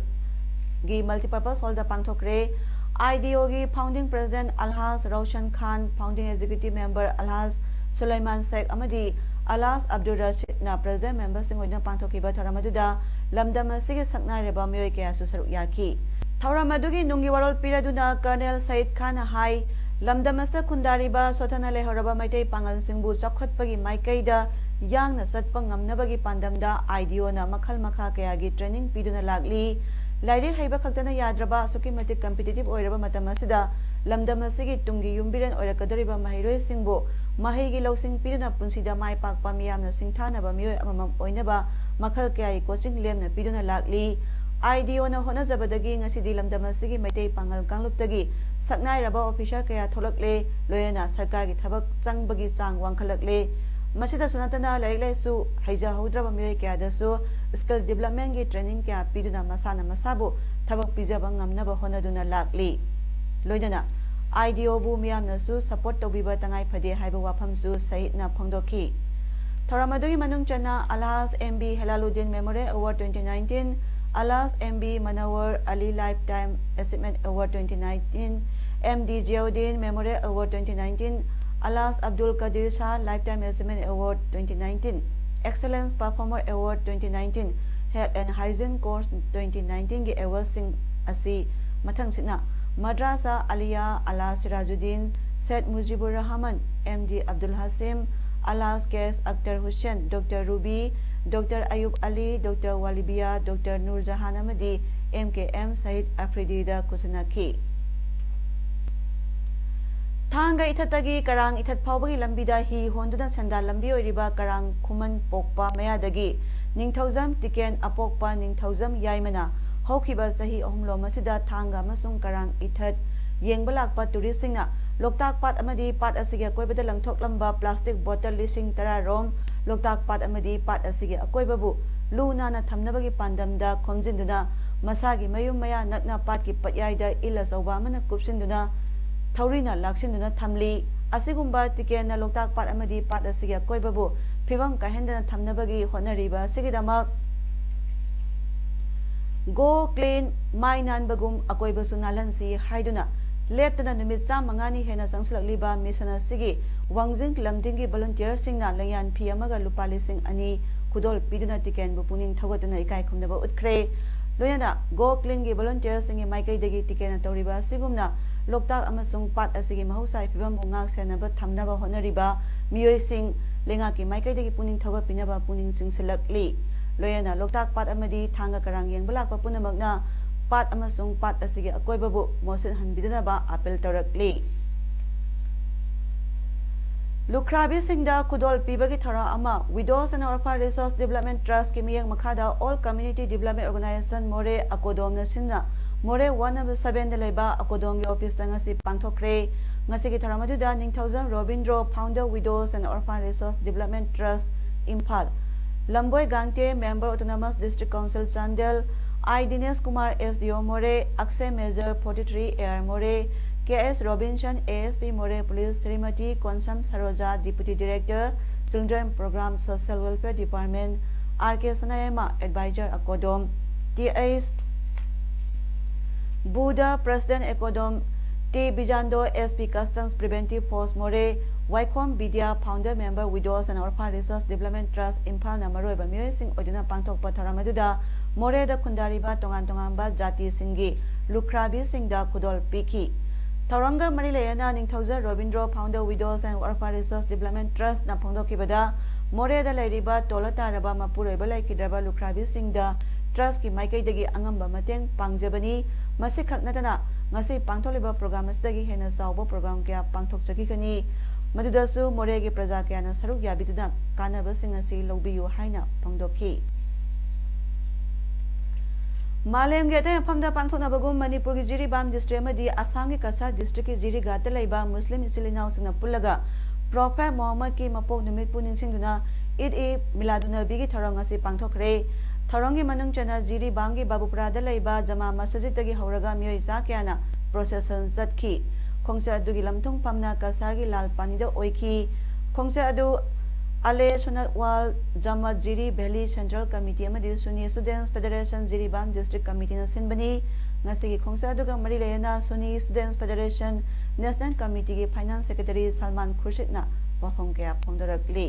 ꯒꯤ Multipurpose Hall the ꯄꯥꯡꯊꯣꯛꯈ꯭ꯔꯦ꯫ I D O ꯒꯤ Founding President ꯑꯜꯍꯥꯖ ꯔꯧꯁꯟ ꯈꯥꯟ, Founding Executive Member ꯑꯜꯍꯥꯖ ꯁꯨꯂꯩꯃꯥꯟ ꯁꯦꯈ ꯑꯃꯗꯤ ꯑꯜꯍꯥꯖ ꯑꯕꯗꯨꯜ ꯔꯁꯤꯗꯅ President Member ꯁꯤꯡ ꯑꯣꯏꯗꯨꯅ ꯄꯥꯡꯊꯣꯛꯈꯤꯕ ꯊꯧꯔꯝ ꯑꯗꯨꯗ ꯂꯝꯗꯝ ꯑꯁꯤꯒꯤ ꯁꯛꯅꯥꯏꯔꯕ ꯃꯤꯑꯣꯏ ꯀꯌꯥꯁꯨ ꯁꯔꯨꯛ ꯌꯥꯈꯤ꯫ ꯊꯧꯔꯝ ꯑꯗꯨꯒꯤ ꯅꯨꯡꯒꯤ ꯋꯥꯔꯣꯜ ꯄꯤꯔꯗꯨꯅ Colonel ꯁꯌꯤꯗ ꯈꯥꯟꯅ ꯍꯥꯏ, ꯂꯝꯗꯝ ꯑꯁꯤꯗ ꯈꯨꯟꯗꯥꯔꯤꯕ ꯁꯣꯠꯊꯅ ꯂꯩꯍꯧꯔꯕ ꯃꯩꯇꯩ ꯄꯥꯉꯜꯁꯤꯡꯕꯨ ꯆꯥꯎꯈꯠꯄꯒꯤ ꯃꯥꯏꯀꯩꯗ ꯌꯥꯡꯅ ꯆꯠꯄ ꯉꯝꯅꯕꯒꯤ ꯄꯥꯟꯗꯝꯗ I D O ꯅ ꯃꯈꯜ ꯃꯈꯥ ꯀꯌꯥꯒꯤ training ꯄꯤꯗꯨꯅ ꯂꯥꯛꯂꯤ꯫ ꯂꯥꯏꯔꯤꯛ ꯍꯩꯕ ꯈꯛꯇꯅ ꯌꯥꯗ꯭ꯔꯕ ꯑꯁꯨꯛꯀꯤ ꯃꯇꯤꯛ competitive ꯑꯣꯏꯔꯕ ꯃꯇꯝ ꯑꯁꯤꯗ ꯂꯝꯗꯝ ꯑꯁꯤꯒꯤ ꯇꯨꯡꯒꯤ ꯌꯨꯝꯕꯤꯔꯦꯟ ꯑꯣꯏꯔꯛꯀꯗꯧꯔꯤꯕ ꯃꯍꯩꯔꯣꯏꯁꯤꯡꯕꯨ ꯃꯍꯩꯒꯤ ꯂꯧꯁꯤꯡ ꯄꯤꯗꯨꯅ ꯄꯨꯟꯁꯤꯗ ꯃꯥꯏ ꯄꯥꯛꯄ ꯃꯤꯌꯥꯝꯅ ꯁꯤꯡꯊꯥꯅꯕ ꯃꯤꯑꯣꯏ ꯑꯃꯃꯝ ꯑꯣꯏꯅꯕ ꯃꯈꯜ ꯀꯌꯥꯒꯤ coaching ꯂꯦꯝꯅ ꯄꯤꯗꯨꯅ ꯂꯥꯛꯂꯤ꯫ I D O ꯅ ꯍꯣꯠꯅꯖꯕꯗꯒꯤ ꯉꯁꯤꯗꯤ ꯂꯝꯗꯝ ꯑꯁꯤꯒꯤ ꯃꯩꯇꯩ ꯄꯥꯉꯜ ꯀꯥꯡꯂꯨꯞꯇꯒꯤ ꯁꯛꯅꯥꯏꯔꯕ officer ꯀꯌꯥ ꯊꯣꯛꯂꯛꯂꯦ, ꯂꯣꯏꯅꯅ ꯁꯔꯀꯥꯔꯒꯤ ꯊꯕꯛ ꯆꯪꯕꯒꯤ ꯆꯥꯡ ꯋꯥꯡꯈꯠꯂꯛꯂꯦ꯫ ꯃꯁꯤꯗꯁꯨ ꯅꯠꯇꯅ ꯂꯥꯏꯔꯤꯛ ꯂꯥꯏꯁꯨ ꯍꯩꯖꯍꯧꯗ꯭ꯔꯕ ꯃꯤꯑꯣꯏ ꯀꯌꯥꯗꯁꯨ skill development ꯀꯤ training ꯀꯌꯥ ꯄꯤꯗꯨꯅ ꯃꯁꯥꯅ ꯃꯁꯥꯕꯨ ꯊꯕꯛ ꯄꯤꯖꯕ ꯉꯝꯅꯕ ꯍꯣꯠꯅꯗꯨꯅ ꯂꯥꯛꯂꯤ꯫ ꯂꯣꯏꯅꯅ I D O ꯕꯨ ꯃꯤꯌꯥꯝꯅꯁꯨ support ꯇꯧꯕꯤꯕ ꯇꯉꯥꯏ ꯐꯗꯦ ꯍꯥꯏꯕ ꯋꯥꯐꯝꯁꯨ ꯁꯌꯤꯗꯅ ꯐꯣꯡꯗꯣꯛꯈꯤ꯫ ꯊꯧꯔꯝ ꯑꯗꯨꯒꯤ ꯃꯅꯨꯡ ꯆꯟꯅ ꯑꯜꯍꯥꯖ M B ꯍꯦꯂꯥꯂꯨꯗꯤꯟ Memorial Award twenty nineteen, ꯑꯜꯍꯥꯖ M B ꯃꯅꯋꯔ Ali Lifetime Achievement Award twenty nineteen, M D ꯖꯤꯌꯥꯎꯗꯤꯟ Memorial Award twenty nineteen, ꯑꯜꯍꯥꯖ Abdul Kadir Shah Lifetime Achievement Award twenty nineteen, Excellence Performer Award twenty nineteen, Health and Hygiene Course twenty nineteen ꯒꯤ award ꯁꯤꯡ ꯑꯁꯤ ꯃꯊꯪꯁꯤꯠꯅ Madrasa Aliya Alhaj Sirajuddin, Syed Mujibur Rahman, M D Abdul Hashim, Alhaj K S Akhtar Hussain, Doctor Ruby, Doctor Ayub Ali, Doctor Walibia, Doctor Nur Jahan ꯑꯃꯗꯤ M ꯀꯦ M ꯁꯍꯤꯗ ꯑꯐ꯭ꯔꯤꯗꯤꯗ ꯈꯨꯠꯁꯟꯅꯈꯤ꯫ ꯊꯥꯡꯒ ꯏꯊꯠꯇꯒꯤ ꯀꯔꯥꯡ ꯏꯊꯠ ꯐꯥꯎꯕꯒꯤ ꯂꯝꯕꯤꯗ ꯍꯤ ꯍꯣꯟꯗꯨꯅ ꯁꯦꯟꯗꯥꯟ ꯂꯝꯕꯤ ꯑꯣꯏꯔꯤꯕ ꯀꯔꯥꯡ ꯈꯨꯃꯟ ꯄꯣꯛꯄ ꯃꯌꯥꯗꯒꯤ ꯅꯤꯡꯊꯧꯖꯝ ꯇꯤꯀꯦꯟ ꯑꯄꯣꯛꯄ ꯅꯤꯡꯊꯧꯖꯝ ꯌꯥꯏꯃꯅ ꯍꯧꯈꯤꯕ ꯆꯍꯤ ꯑꯍꯨꯝꯂꯣꯝ ꯑꯁꯤꯗ ꯊꯥꯡꯒ ꯑꯃꯁꯨꯡ ꯀꯔꯥꯡ ꯏꯊꯠ ꯌꯦꯡꯕ ꯂꯥꯛꯄ ꯇꯨꯔꯤꯁꯁꯤꯡꯅ ꯂꯣꯛꯇꯥꯛ ꯄꯥꯠ ꯑꯃꯗꯤ ꯄꯥꯠ ꯑꯁꯤꯒꯤ ꯑꯀꯣꯏꯕꯗ ꯂꯪꯊꯣꯛꯂꯝꯕ ꯄ꯭ꯂꯥꯁꯇꯤꯛ ꯕꯣꯇꯜ ꯂꯤꯁꯤꯡ ꯇꯔꯥ ꯔꯣꯝ ꯂꯣꯛꯇꯥꯛ ꯄꯥꯠ ꯑꯃꯗꯤ ꯄꯥꯠ ꯑꯁꯤꯒꯤ ꯑꯀꯣꯏꯕꯕꯨ ꯂꯨ ꯅꯥꯟꯅ ꯊꯝꯅꯕꯒꯤ ꯄꯥꯟꯗꯝꯗ ꯈꯣꯝꯖꯤꯟꯗꯨꯅ ꯃꯁꯥꯒꯤ ꯃꯌꯨꯝ ꯃꯌꯥ ꯅꯛꯅ ꯄꯥꯠꯀꯤ ꯄꯠꯌꯥꯏꯗ ꯏꯜ ꯑꯆꯧꯕ ꯑꯃꯅ ꯀꯨꯞꯁꯤꯟꯗꯨꯅ ꯊꯧꯔꯤꯅ ꯂꯥꯛꯁꯤꯟꯗꯨꯅ ꯊꯝꯂꯤ꯫ ꯑꯁꯤꯒꯨꯝꯕ ꯇꯤꯀꯦꯟꯅ ꯂꯣꯛꯇꯥꯛ ꯄꯥꯠ ꯑꯃꯗꯤ ꯄꯥꯠ ꯑꯁꯤꯒꯤ ꯑꯀꯣꯏꯕꯕꯨ ꯐꯤꯕꯝ ꯀꯥꯏꯍꯟꯗꯅ ꯊꯝꯅꯕꯒꯤ ꯍꯣꯠꯅꯔꯤꯕ ꯑꯁꯤꯒꯤꯗꯃꯛ "Go clean, ꯃꯥꯏ ꯅꯥꯟꯕꯒꯨꯝ ꯑꯀꯣꯏꯕꯁꯨ ꯅꯥꯜꯍꯟꯁꯤ" ꯍꯥꯏꯗꯨꯅ ꯂꯦꯞꯇꯅ ꯅꯨꯃꯤꯠ ꯆꯥꯝꯃꯉꯥꯅꯤ ꯍꯦꯟꯅ ꯆꯪꯁꯤꯜꯂꯛꯂꯤꯕ ꯃꯤꯁꯟ ꯑꯁꯤꯒꯤ ꯋꯥꯡꯖꯤꯡ ꯂꯝꯗꯤꯡꯒꯤ ꯚꯣꯂꯨꯟꯇꯤꯌꯔꯁꯤꯡꯅ ꯂꯦꯡꯌꯥꯟ ꯐꯤ ꯑꯃꯒ ꯂꯨꯄꯥ ꯂꯤꯁꯤꯡ ꯑꯅꯤ ꯈꯨꯗꯣꯜ ꯄꯤꯗꯨꯅ ꯇꯤꯀꯦꯟꯕꯨ ꯄꯨꯛꯅꯤꯡ ꯊꯧꯒꯠꯇꯨꯅ ꯏꯀꯥꯏ ꯈꯨꯝꯅꯕ ꯎꯠꯈ꯭ꯔꯦ꯫ ꯂꯣꯏꯅꯅ "Go clean"ꯒꯤ ꯚꯣꯂꯨꯟꯇꯤꯌꯔꯁꯤꯡꯒꯤ ꯃꯥꯏꯀꯩꯗꯒꯤ ꯇꯤꯀꯦꯟꯅ ꯇꯧꯔꯤꯕ ꯑꯁꯤꯒꯨꯝꯅ ꯂꯣꯛꯇꯥꯛ ꯑꯃꯁꯨꯡ ꯄꯥꯠ ꯑꯁꯤꯒꯤ ꯃꯍꯧꯁꯥꯒꯤ ꯐꯤꯕꯝꯕꯨ ꯉꯥꯛ ꯁꯦꯟꯅꯕ ꯊꯝꯅꯕ ꯍꯣꯠꯅꯔꯤꯕ ꯃꯤꯑꯣꯏꯁꯤꯡ ꯂꯩꯉꯥꯛꯀꯤ ꯃꯥꯏꯀꯩꯗꯒꯤ ꯄꯨꯛꯅꯤꯡ ꯊꯧꯒꯠꯄꯤꯅꯕ ꯄꯨꯛꯅꯤꯡ ꯆꯤꯡꯁꯤꯜꯂꯛꯂꯤ꯫ ꯂꯣꯏꯅꯅ ꯂꯣꯛꯇꯥꯛ ꯄꯥꯠ ꯑꯃꯗꯤ ꯊꯥꯡꯒ ꯀꯔꯥꯡ ꯌꯦꯡꯕ ꯂꯥꯛꯄ ꯄꯨꯝꯅꯃꯛꯅ ꯄꯥꯠ ꯑꯃꯁꯨꯡ ꯄꯥꯠ ꯑꯁꯤꯒꯤ ꯑꯀꯣꯏꯕꯕꯨ ꯃꯣꯠꯁꯤꯠꯍꯟꯕꯤꯗꯅꯕ ꯑꯥꯄꯤꯜ ꯇꯧꯔꯛꯂꯤ꯫ ꯂꯨꯈ꯭ꯔꯥꯕꯤꯁꯤꯡꯗ ꯈꯨꯗꯣꯜ ꯄꯤꯕꯒꯤ ꯊꯧꯔꯝ ꯑꯃ Widows and Orphan Resource Development Trustꯀꯤ ꯃꯤꯠꯌꯦꯡ ꯃꯈꯥꯗ All Community Development Organization ꯃꯣꯔꯦ ꯑꯀꯣꯗꯣꯝꯅ ꯁꯤꯟꯅ ꯃꯣꯔꯦ ꯋꯥꯔꯗ ꯅꯝꯕꯔ ꯁꯚꯦꯟꯗ ꯂꯩꯕ ꯑꯀꯣꯗꯣꯝꯒꯤ ꯑꯣꯐꯤꯁꯇ ꯉꯁꯤ ꯄꯥꯡꯊꯣꯛꯈ꯭ꯔꯦ꯫ ꯉꯁꯤꯒꯤ ꯊꯧꯔꯝ ꯑꯗꯨꯗ ꯅꯤꯡꯊꯧꯖꯝ Robindro, Founder Widows and Orphan Resource Development Trust Imphal, ꯂꯝꯕꯣꯏ ꯒꯥꯡꯇꯦ, Member Autonomous District Council Chandel, I Dinesh Kumar, S D O ꯃꯣꯔꯦ, ꯑꯛꯁꯦ major forty three A R ꯃꯣꯔꯦ, K S Robinson, A S P Moreh Police, Shrimati Konsam Saroja, Deputy Director, Children Program, Social Welfare Department, R K Sanayaima, Advisor Akodom, T H Budha, President Ekodom, ꯇꯦ Bijando, S P Customs Preventive Force ꯃꯣꯔꯦ, ꯋꯥꯏꯈꯣꯝ ꯕꯤꯗ꯭ꯌꯥ, Founder Member Widows and Orphan Resource Development Trust ꯏꯝꯐꯥꯜꯅ ꯃꯔꯨꯑꯣꯏꯕ ꯃꯤꯑꯣꯏꯁꯤꯡ ꯑꯣꯏꯗꯨꯅ ꯄꯥꯡꯊꯣꯛꯄ ꯊꯧꯔꯝ ꯑꯗꯨꯗ ꯃꯣꯔꯦꯗ ꯈꯨꯟꯗꯥꯔꯤꯕ ꯇꯣꯉꯥꯟ ꯇꯣꯉꯥꯟꯕ ꯖꯥꯇꯤꯁꯤꯡꯒꯤ ꯂꯨꯈ꯭ꯔꯥꯕꯤꯁꯤꯡꯗ ꯈꯨꯗꯣꯜ ꯄꯤꯈꯤ꯫ ꯊꯧꯔꯝꯒ ꯃꯔꯤ ꯂꯩꯅꯅ ꯅꯤꯡꯊꯧꯖꯝ Robindro, Founder Widows and Orphan Resource Development Trustꯅ ꯐꯣꯡꯗꯣꯛꯈꯤꯕꯗ, ꯃꯣꯔꯦꯗ ꯂꯩꯔꯤꯕ ꯇꯣꯜꯂ ꯇꯥꯔꯕ ꯃꯄꯨꯔꯣꯏꯕ ꯂꯩꯈꯤꯗ꯭ꯔꯕ ꯂꯨꯈ꯭ꯔꯥꯕꯤꯁꯤꯡꯗ ꯇ꯭ꯔꯁꯀꯤ ꯃꯥꯏꯀꯩꯗꯒꯤ ꯑꯉꯝꯕ ꯃꯇꯦꯡ ꯄꯥꯡꯖꯕꯅꯤ꯫ ꯃꯁꯤꯈꯛ ꯅꯠꯇꯅ ꯉꯁꯤ ꯄꯥꯡꯊꯣꯛꯂꯤꯕ ꯄ꯭ꯔꯣꯒ꯭ꯔꯥꯝ ꯑꯁꯤꯗꯒꯤ ꯍꯦꯟꯅ ꯆꯥꯎꯕ ꯄ꯭ꯔꯣꯒ꯭ꯔꯥꯝ ꯀꯌꯥ ꯄꯥꯡꯊꯣꯛꯆꯈꯤꯒꯅꯤ, ꯃꯗꯨꯗꯁꯨ ꯃꯣꯔꯦꯒꯤ ꯄ꯭ꯔꯖꯥ ꯀꯌꯥꯅ ꯁꯔꯨꯛ ꯌꯥꯕꯤꯗꯨꯅ ꯀꯥꯟꯅꯕꯁꯤꯡ ꯑꯁꯤ ꯂꯧꯕꯤꯌꯨ ꯍꯥꯏꯅ ꯐꯣꯡꯗꯣꯛꯈꯤ꯫ ꯃꯥꯂꯦꯝꯒꯤ ꯑꯇꯩ ꯃꯐꯝꯗ ꯄꯥꯡꯊꯣꯛꯅꯕꯒꯨꯝ ꯃꯅꯤꯄꯨꯔꯒꯤ ꯖꯤꯔꯤꯕꯥꯝ ꯗꯤꯁꯇ꯭ꯔꯤꯛ ꯑꯃꯗꯤ ꯑꯁꯥꯝꯒꯤ ꯀꯁꯥꯔ ꯗꯤꯁꯇ꯭ꯔꯤꯛꯀꯤ ꯖꯤꯔꯤꯒꯥꯠꯇ ꯂꯩꯕ ꯃꯨꯁꯂꯤꯝ ꯏꯆꯤꯜ ꯏꯅꯥꯎꯁꯤꯡꯅ ꯄꯨꯜꯂꯒ ꯄ꯭ꯔꯣꯐꯦꯠ ꯃꯣꯍꯝꯃꯗꯀꯤ ꯃꯄꯣꯛ ꯅꯨꯃꯤꯠꯄꯨ ꯅꯤꯡꯁꯤꯡꯗꯨꯅ ꯏꯗ ꯏ ꯃꯤꯂꯥꯗꯨꯟꯅꯕꯤꯒꯤ ꯊꯧꯔꯝ ꯉꯁꯤ ꯄꯥꯡꯊꯣꯛꯈ꯭ꯔꯦ꯫ ꯊꯧꯔꯝꯒꯤ ꯃꯅꯨꯡ ꯆꯟꯅ ꯖꯤꯔꯤꯕꯥꯝꯒꯤ ꯕꯥꯕꯨꯄꯨꯔꯥꯗ ꯂꯩꯕ ꯖꯃꯥ ꯃꯁꯖꯤꯗꯇꯒꯤ ꯍꯧꯔꯒ ꯃꯤꯑꯣꯏ ꯆꯥ ꯀꯌꯥꯅ ꯄ꯭ꯔꯣꯁꯦꯁꯟ ꯆꯠꯈꯤ꯫ ꯈꯣꯡꯆꯠ ꯑꯗꯨꯒꯤ ꯂꯝꯊꯨꯡ ꯐꯝꯅ ꯀꯁꯥꯔꯒꯤ ꯂꯥꯜ ꯄꯥꯅꯤꯗ ꯑꯣꯏꯈꯤ꯫ ꯈꯣꯡꯆꯠ ꯑꯗꯨ Ahle Sunnatwal Jamat Jiri valley central committee ꯑꯃꯗꯤ Sunni students federation Jiribam district ꯀꯃꯤꯇꯤꯅ ꯁꯤꯟꯕꯅꯤ꯫ ꯉꯁꯤꯒꯤ ꯈꯣꯡꯆꯠ ꯑꯗꯨꯒ ꯃꯔꯤ ꯂꯩꯅꯅ ꯁꯨꯅꯤ ꯁ꯭ꯇꯨꯗꯦꯟꯠꯁ ꯐꯦꯗꯔꯦꯁꯟ ꯅꯦꯁꯅꯦꯜ ꯀꯃꯤꯇꯤꯒꯤ ꯐꯥꯏꯅꯥꯟꯁ ꯁꯦꯀ꯭ꯔꯦꯇꯔꯤ ꯁꯜꯃꯥꯟ ꯈꯨꯔꯁꯤꯠꯅ ꯋꯥꯐꯝ ꯀꯌꯥ ꯐꯣꯡꯗꯣꯔꯛꯂꯤ꯫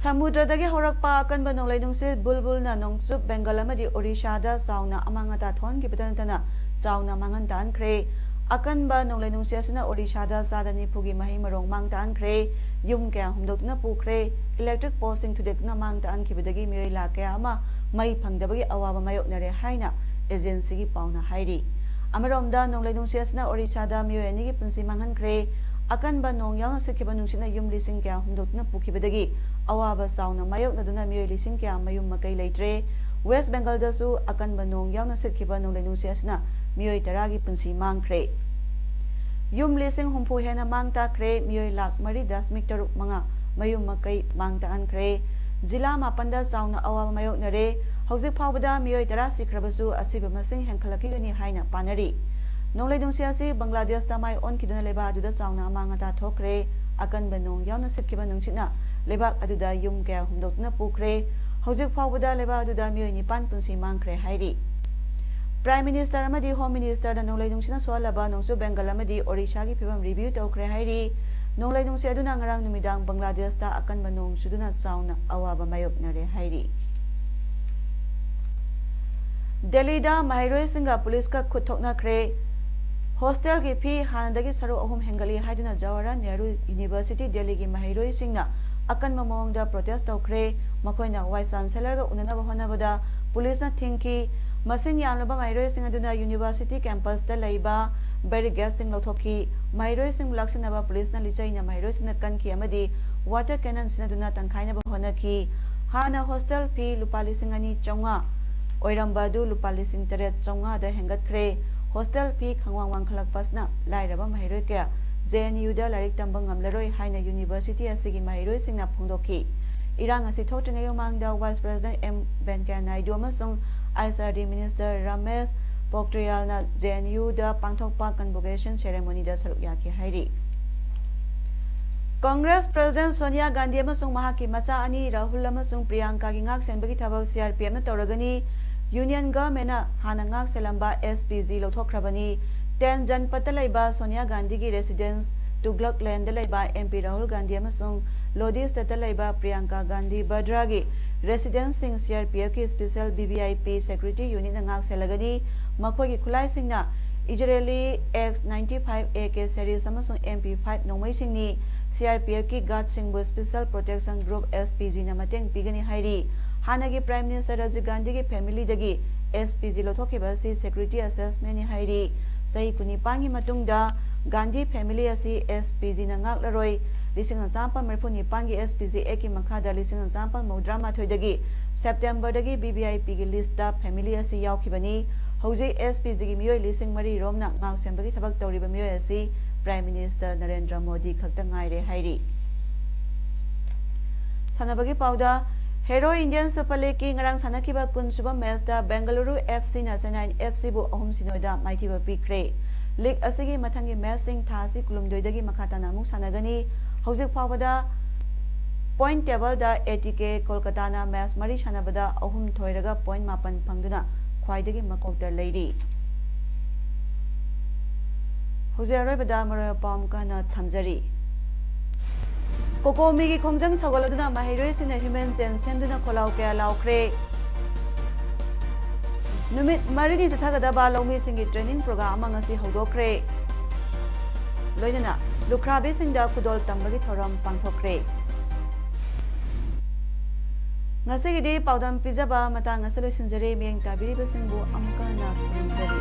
ꯁꯃꯨꯗ꯭ꯔꯗꯒꯤ ꯍꯧꯔꯛꯄ ꯑꯀꯟꯕ ꯅꯣꯡꯂꯩ ꯅꯨꯡꯁꯤꯠ ꯕꯨꯜꯕꯨꯜꯅ ꯅꯣꯡꯆꯨꯞ ꯕꯦꯡꯒꯜ ꯑꯃꯗꯤ ꯑꯣꯔꯤꯁꯥꯗ ꯆꯥꯎꯅ ꯑꯃꯥꯡ ꯑꯇꯥ ꯊꯣꯛꯍꯟꯈꯤꯕꯇ ꯅꯠꯇꯅ ꯆꯥꯎꯅ ꯃꯥꯡꯍꯟ ꯇꯥꯍꯟꯈ꯭ꯔꯦ꯫ ꯑꯀꯟꯕ ꯅꯣꯡꯂꯩ ꯅꯨꯡꯁꯤꯠ ꯑꯁꯤꯅ ꯑꯣꯔꯤꯁꯥꯗ ꯆꯥꯗ ꯅꯤꯐꯨꯒꯤ ꯃꯍꯩ ꯃꯔꯣꯡ ꯃꯥꯡ ꯇꯥꯍꯟꯈ꯭ꯔꯦ꯫ ꯌꯨꯝ ꯀꯌꯥ ꯍꯨꯝꯗꯣꯛꯇꯨꯅ ꯄꯨꯈ꯭ꯔꯦ꯫ ꯏꯂꯦꯛꯇ꯭ꯔꯤꯛ ꯄꯣꯁꯁꯤꯡ ꯊꯨꯗꯦꯛꯇꯨꯅ ꯃꯥꯡ ꯇꯥꯍꯟꯈꯤꯕꯗꯒꯤ ꯃꯤꯑꯣꯏ ꯂꯥꯈ ꯀꯌꯥ ꯑꯃ ꯃꯩ ꯐꯪꯗꯕꯒꯤ ꯑꯋꯥꯕ ꯃꯥꯌꯣꯛꯅꯔꯦ ꯍꯥꯏꯅ ꯑꯦꯖꯦꯟꯁꯤꯒꯤ ꯄꯥꯎꯅ ꯍꯥꯏꯔꯤ꯫ ꯑꯃꯔꯣꯝꯗ ꯅꯣꯡꯂꯩ ꯅꯨꯡꯁꯤꯠ ꯑꯁꯤꯅ ꯑꯣꯔꯤꯁꯥꯗ ꯃꯤꯑꯣꯏ ꯑꯅꯤꯒꯤ ꯄꯨꯟꯁꯤ ꯃꯥꯡꯍꯟꯈ꯭ꯔꯦ꯫ ꯑꯀꯟꯕ ꯅꯣꯡ ꯌꯥꯎꯅ ꯁꯤꯠꯈꯤꯕ ꯅꯨꯡꯁꯤꯠꯅ ꯌꯨꯝ ꯂꯤꯁꯤꯡ ꯀꯌꯥ ꯍꯨꯝꯗꯣꯛꯇꯨꯅ ꯄꯨꯈꯤꯕꯗꯒꯤ ꯑꯋꯥꯕ ꯆꯥꯎꯅ ꯃꯥꯌꯣꯛꯅꯗꯨꯅ ꯃꯤꯑꯣꯏ ꯂꯤꯁꯤꯡ ꯀꯌꯥ ꯃꯌꯨꯝ ꯃꯀꯩ ꯂꯩꯇ꯭ꯔꯦ꯫ ꯋꯦꯁ ꯕꯦꯡꯒꯜꯗꯁꯨ ꯑꯀꯟꯕ ꯅꯣꯡ ꯌꯥꯎꯅ ꯁꯤꯠꯈꯤꯕ ꯅꯣꯡꯂꯩ ꯅꯨꯡꯁꯤꯠ ꯑꯁꯤꯅ ꯃꯤꯑꯣꯏ ꯇꯔꯥꯒꯤ ꯄꯨꯟꯁꯤ ꯃꯥꯡꯈ꯭ꯔꯦ꯫ ꯌꯨꯝ ꯂꯤꯁꯤꯡ ꯍꯨꯝꯐꯨ ꯍꯦꯟꯅ ꯃꯥꯡ ꯇꯥꯛꯈ꯭ꯔꯦ, ꯃꯤꯑꯣꯏ ꯂꯥꯈ ꯃꯔꯤ ꯗꯁꯃꯤꯛ ꯇꯔꯨꯛ ꯃꯉꯥ ꯃꯌꯨꯝ ꯃꯀꯩ ꯃꯥꯡ ꯇꯥꯛꯍꯟꯈ꯭ꯔꯦ꯫ ꯖꯤꯂꯥ ꯃꯥꯄꯟꯗ ꯆꯥꯎꯅ ꯑꯋꯥꯕ ꯃꯥꯌꯣꯛꯅꯔꯦ꯫ ꯍꯧꯖꯤꯛ ꯐꯥꯎꯕꯗ ꯃꯤꯑꯣꯏ ꯇꯔꯥ ꯁꯤꯈ꯭ꯔꯕꯁꯨ ꯑꯁꯤꯕ ꯃꯁꯤꯡ ꯍꯦꯟꯒꯠꯂꯛꯈꯤꯒꯅꯤ ꯍꯥꯏꯅ ꯄꯥꯅꯔꯤ꯫ ꯅꯣꯡꯂꯩ ꯅꯨꯡꯁꯤꯠ ꯑꯁꯤ ꯕꯪꯒ꯭ꯂꯥꯗꯦꯁꯇ ꯃꯥꯏ ꯑꯣꯟꯈꯤꯗꯨꯅ ꯂꯩꯕꯥꯛ ꯑꯗꯨꯗ ꯆꯥꯎꯅ ꯑꯃꯥꯡ ꯑꯇꯥ ꯊꯣꯛꯈ꯭ꯔꯦ꯫ ꯑꯀꯟꯕ ꯅꯣꯡ ꯌꯥꯎꯅ ꯁꯤꯠꯈꯤꯕ ꯅꯨꯡꯁꯤꯠꯅ ꯂꯩꯕꯥꯛ ꯑꯗꯨꯗ ꯌꯨꯝ ꯀꯌꯥ ꯍꯨꯝꯗꯣꯛꯇꯨꯅ ꯄꯨꯈ꯭ꯔꯦ꯫ ꯍꯧꯖꯤꯛ ꯐꯥꯎꯕꯗ ꯂꯩꯕꯥꯛ ꯑꯗꯨꯗ ꯃꯤꯑꯣꯏ ꯅꯤꯄꯥꯟ ꯄꯨꯟꯁꯤ ꯃꯥꯡꯈ꯭ꯔꯦ ꯍꯥꯏꯔꯤ꯫ ꯄ꯭ꯔꯥꯏꯝ ꯃꯤꯅꯤꯁꯇꯔ ꯑꯃꯗꯤ ꯍꯣꯝ ꯃꯤꯅꯤꯁꯇꯔꯗ ꯅꯣꯡꯂꯩ ꯅꯨꯡꯁꯤꯠꯅ ꯁꯣꯛꯍꯜꯂꯕ ꯅꯣꯡꯆꯨꯞ ꯕꯦꯡꯒꯜ ꯑꯃꯗꯤ ꯑꯣꯔꯤꯁꯥꯒꯤ ꯐꯤꯕꯝ ꯔꯤꯚ꯭ꯌꯨ ꯇꯧꯈ꯭ꯔꯦ ꯍꯥꯏꯔꯤ꯫ ꯅꯣꯡꯂꯩ ꯅꯨꯡꯁꯤꯠ ꯑꯗꯨꯅ ꯉꯔꯥꯡ ꯅꯨꯃꯤꯗꯥꯡ ꯕꯪꯒ꯭ꯂꯥꯗꯦꯁꯇ ꯑꯀꯟꯕ ꯅꯣꯡ ꯆꯨꯗꯨꯅ ꯆꯥꯎꯅ ꯑꯋꯥꯕ ꯃꯥꯌꯣꯛꯅꯔꯦ ꯍꯥꯏꯔꯤ꯫ ꯗꯦꯜꯂꯤꯗ ꯃꯍꯩꯔꯣꯏꯁꯤꯡꯒ ꯄꯨꯂꯤꯁꯀ ꯈꯨꯠ ꯊꯣꯛꯅꯈ꯭ꯔꯦ꯫ ꯍꯣꯁꯇꯦꯜꯒꯤ ꯐꯤ ꯍꯥꯟꯅꯗꯒꯤ ꯁꯔꯨꯛ ꯑꯍꯨꯝ ꯍꯦꯟꯒꯠꯂꯤ ꯍꯥꯏꯗꯨꯅ ꯖꯋꯥꯍꯔꯂꯥꯜ ꯅꯦꯍꯔꯨ ꯌꯨꯅꯤꯚꯔꯁꯤꯇꯤ ꯗꯦꯜꯂꯤꯒꯤ ꯃꯍꯩꯔꯣꯏꯁꯤꯡꯅ ꯑꯀꯟꯕ ꯃꯑꯣꯡꯗ protest ꯇꯧꯈ꯭ꯔꯦ꯫ ꯃꯈꯣꯏꯅ Vice Chancellorꯒ ꯎꯅꯅꯕ ꯍꯣꯠꯅꯕꯗ ꯄꯨꯂꯤꯁꯅ ꯊꯤꯡꯈꯤ꯫ ꯃꯁꯤꯡ ꯌꯥꯝꯂꯕ ꯃꯍꯩꯔꯣꯏꯁꯤꯡ ꯑꯗꯨꯅ university campusꯇ ꯂꯩꯕ barricadeꯁꯤꯡ ꯂꯧꯊꯣꯛꯈꯤ꯫ ꯃꯍꯩꯔꯣꯏꯁꯤꯡꯕꯨ ꯂꯥꯛꯁꯤꯟꯅꯕ ꯄꯨꯂꯤꯁꯅ ꯂꯤꯆꯩꯅ ꯃꯍꯩꯔꯣꯏꯁꯤꯡꯅ ꯀꯟꯈꯤ ꯑꯃꯗꯤ water cannon ꯁꯤꯖꯤꯟꯅꯗꯨꯅ ꯇꯪꯈꯥꯏꯅꯕ ꯍꯣꯠꯅꯈꯤ꯫ ꯍꯥꯟꯅ hostel fee ꯂꯨꯄꯥ ꯂꯤꯁꯤꯡ ꯑꯅꯤ ꯆꯥꯝꯃꯉꯥ ꯑꯣꯏꯔꯝꯕ ꯑꯗꯨ ꯂꯨꯄꯥ ꯂꯤꯁꯤꯡ ꯇꯔꯦꯠ ꯆꯥꯝꯃꯉꯥꯗ ꯍꯦꯟꯒꯠꯈ꯭ꯔꯦ꯫ Hostel fee ꯈꯪꯋꯥꯡ ꯋꯥꯡꯈꯠꯂꯛꯄꯁꯤꯅ ꯂꯥꯏꯔꯕ ꯃꯍꯩꯔꯣꯏ ꯀꯌꯥ JNUꯗ ꯂꯥꯏꯔꯤꯛ ꯇꯝꯕ ꯉꯝꯂꯔꯣꯏ ꯍꯥꯏꯅ university ꯑꯁꯤꯒꯤ ꯃꯍꯩꯔꯣꯏꯁꯤꯡꯅ ꯐꯣꯡꯗꯣꯛꯈꯤ꯫ ꯏꯔꯥꯡ ꯑꯁꯤ ꯊꯣꯛꯇ꯭ꯔꯤꯉꯩ ꯃꯃꯥꯡꯗ Vice President ꯑꯦꯝ ꯚꯦꯡꯀꯌꯥ ꯅꯥꯏꯗꯨ ꯑꯃꯁꯨꯡ IHRD Minister ꯔꯃꯦꯁ ꯄꯣꯈ꯭ꯔꯤꯌꯥꯜꯅ JNUꯗ ꯄꯥꯡꯊꯣꯛꯄ convocation ceremonyꯗ ꯁꯔꯨꯛ ꯌꯥꯈꯤ ꯍꯥꯏꯔꯤ꯫ Congress President ꯁꯣꯅꯤꯌꯥ ꯒꯥꯟꯙꯤ ꯑꯃꯁꯨꯡ ꯃꯍꯥꯛꯀꯤ ꯃꯆꯥ ꯑꯅꯤ ꯔꯥꯍꯨꯜ ꯑꯃꯁꯨꯡ ꯄ꯭ꯔꯤꯌꯥꯡꯀꯥꯒꯤ ꯉꯥꯛ ꯁꯦꯟꯕꯒꯤ ꯊꯕꯛ CRPFꯅ ꯇꯧꯔꯒꯅꯤ꯫ Union Governmentꯅ ꯍꯥꯟꯅ ꯉꯥꯛ ꯁꯦꯜꯂꯝꯕ SPG ꯂꯧꯊꯣꯛꯈ꯭ꯔꯕꯅꯤ꯫ ꯇꯦꯟ ꯖꯟꯄꯠꯇ ꯂꯩꯕ ꯁꯣꯅꯤꯌꯥ ꯒꯥꯟꯙꯤꯒꯤ residence, ꯇꯨꯒ꯭ꯂꯛ ꯂꯦꯟꯗ ꯂꯩꯕ MP ꯔꯥꯍꯨꯜ ꯒꯥꯟꯙꯤ ꯑꯃꯁꯨꯡ ꯂꯣꯗꯤ ꯁ꯭ꯇꯦꯠꯇ ꯂꯩꯕ Priyanka Gandhi ꯕꯗ꯭ꯔꯥꯒꯤ residenceꯁꯤꯡ CRPFꯀꯤ Special VVIP Security Unitꯅ ꯉꯥꯛ ꯁꯦꯜꯂꯒꯅꯤ꯫ ꯃꯈꯣꯏꯒꯤ ꯈꯨꯠꯂꯥꯏꯁꯤꯡꯅ Israeli X ninety-five AK series ꯑꯃꯁꯨꯡ MP five ꯅꯣꯡꯃꯩꯁꯤꯡꯅꯤ꯫ CRPFꯀꯤ guardꯁꯤꯡꯕꯨ Special Protection Group, SPGꯅ ꯃꯇꯦꯡ ꯄꯤꯒꯅꯤ ꯍꯥꯏꯔꯤ꯫ ꯍꯥꯟꯅꯒꯤ Prime Minister ꯔꯥꯖꯤꯕ ꯒꯥꯟꯙꯤꯒꯤ familyꯗꯒꯤ SPG ꯂꯧꯊꯣꯛꯈꯤꯕ ꯑꯁꯤ security assessmentꯅꯤ ꯍꯥꯏꯔꯤ꯫ ꯆꯍꯤ ꯀꯨꯟꯅꯤꯄꯥꯟꯒꯤ ꯃꯇꯨꯡꯗ ꯒꯥꯟꯙꯤ family ꯑꯁꯤ SPGꯅ ꯉꯥꯛꯂꯔꯣꯏ꯫ ꯂꯤꯁꯤꯡ ꯑꯃ ꯆꯥꯃꯥꯄꯜ ꯃꯔꯤꯐꯨ ꯅꯤꯄꯥꯟꯒꯤ SPG Actꯀꯤ ꯃꯈꯥꯗ ꯂꯤꯁꯤꯡ ꯑꯃ ꯆꯥꯃꯥꯄꯜ ꯃꯧꯗ꯭ꯔꯥ ꯃꯥꯊꯣꯏꯗꯒꯤ Septemberꯗꯒꯤ VVIPꯒꯤ listꯇ family ꯑꯁꯤ ꯌꯥꯎꯈꯤꯕꯅꯤ꯫ ꯍꯧꯖꯤꯛ SPGꯒꯤ ꯃꯤꯑꯣꯏ ꯂꯤꯁꯤꯡ ꯃꯔꯤ ꯔꯣꯝꯅ ꯉꯥꯛ ꯁꯦꯟꯕꯒꯤ ꯊꯕꯛ ꯇꯧꯔꯤꯕ ꯃꯤꯑꯣꯏ ꯑꯁꯤ Prime Minister ꯅꯔꯦꯟꯗ꯭ꯔ ꯃꯣꯗꯤ ꯈꯛꯇ ꯉꯥꯏꯔꯦ ꯍꯥꯏꯔꯤ꯫ ꯁꯥꯟꯅꯕꯒꯤ ꯄꯥꯎꯗ, Hero Indian Super Leagueꯀꯤ ꯉꯔꯥꯡ ꯁꯥꯟꯅꯈꯤꯕ ꯀꯨꯟ ꯁꯨꯕ matchꯇ Bengaluru FCꯅ Chennai FCꯕꯨ ꯑꯍꯨꯝ ꯁꯤꯅꯣꯗ ꯃꯥꯏꯊꯤꯕ ꯄꯤꯈ꯭ꯔꯦ꯫ League ꯑꯁꯤꯒꯤ ꯃꯊꯪꯒꯤ matchꯁꯤꯡ ꯊꯥ ꯑꯁꯤ ꯀꯨꯟꯍꯨꯝꯗꯣꯏꯗꯒꯤ ꯃꯈꯥ ꯇꯥꯅ ꯑꯃꯨꯛ ꯁꯥꯟꯅꯒꯅꯤ꯫ ꯍꯧꯖꯤꯛ ꯐꯥꯎꯕꯗ point tableꯗ ATK ꯀꯣꯜꯀꯇꯥꯅ match ꯃꯔꯤ ꯁꯥꯟꯅꯕꯗ ꯑꯍꯨꯝ ꯊꯣꯏꯔꯒ point ꯃꯥꯄꯟ ꯐꯪꯗꯨꯅ ꯈ꯭ꯋꯥꯏꯗꯒꯤ ꯃꯀꯣꯛꯇ ꯂꯩꯔꯤ꯫ ꯍꯧꯖꯤꯛ ꯑꯔꯣꯏꯕꯗ ꯃꯔꯨꯑꯣꯏꯕ ꯄꯥꯎ ꯑꯃꯨꯛꯀ ꯍꯟꯅ ꯊꯝꯖꯔꯤ꯫ COCOMIꯒꯤ ꯈꯣꯡꯖꯪ ꯁꯧꯒꯠꯂꯗꯨꯅ ꯃꯍꯩꯔꯣꯏꯁꯤꯡꯅ human chain ꯁꯦꯝꯗꯨꯅ ꯈꯣꯜꯂꯥꯎ ꯀꯌꯥ ꯂꯥꯎꯈ꯭ꯔꯦ꯫ ꯅꯨꯃꯤꯠ ꯃꯔꯤꯅꯤ ꯆꯠꯊꯒꯗꯕ ꯂꯧꯃꯤꯁꯤꯡꯒꯤ training program ꯑꯃ ꯉꯁꯤ ꯍꯧꯗꯣꯛꯈ꯭ꯔꯦ꯫ ꯂꯣꯏꯅꯅ ꯂꯨꯈ꯭ꯔꯥꯕꯤꯁꯤꯡꯗ ꯈꯨꯗꯣꯜ ꯇꯝꯕꯒꯤ ꯊꯧꯔꯝ ꯄꯥꯡꯊꯣꯛꯈ꯭ꯔꯦ꯫ ꯉꯁꯤꯒꯤꯗꯤ ꯄꯥꯎꯗꯝ ꯄꯤꯖꯕ ꯃꯇꯥꯡ ꯑꯁꯤꯗ ꯂꯣꯏꯁꯤꯟꯖꯔꯦ꯫ ꯃꯤꯠꯌꯦꯡ ꯇꯥꯕꯤꯔꯤꯕꯁꯤꯡꯕꯨ ꯑꯃꯨꯛꯀ ꯍꯟꯅ ꯈꯨꯔꯨꯝꯖꯔꯤ꯫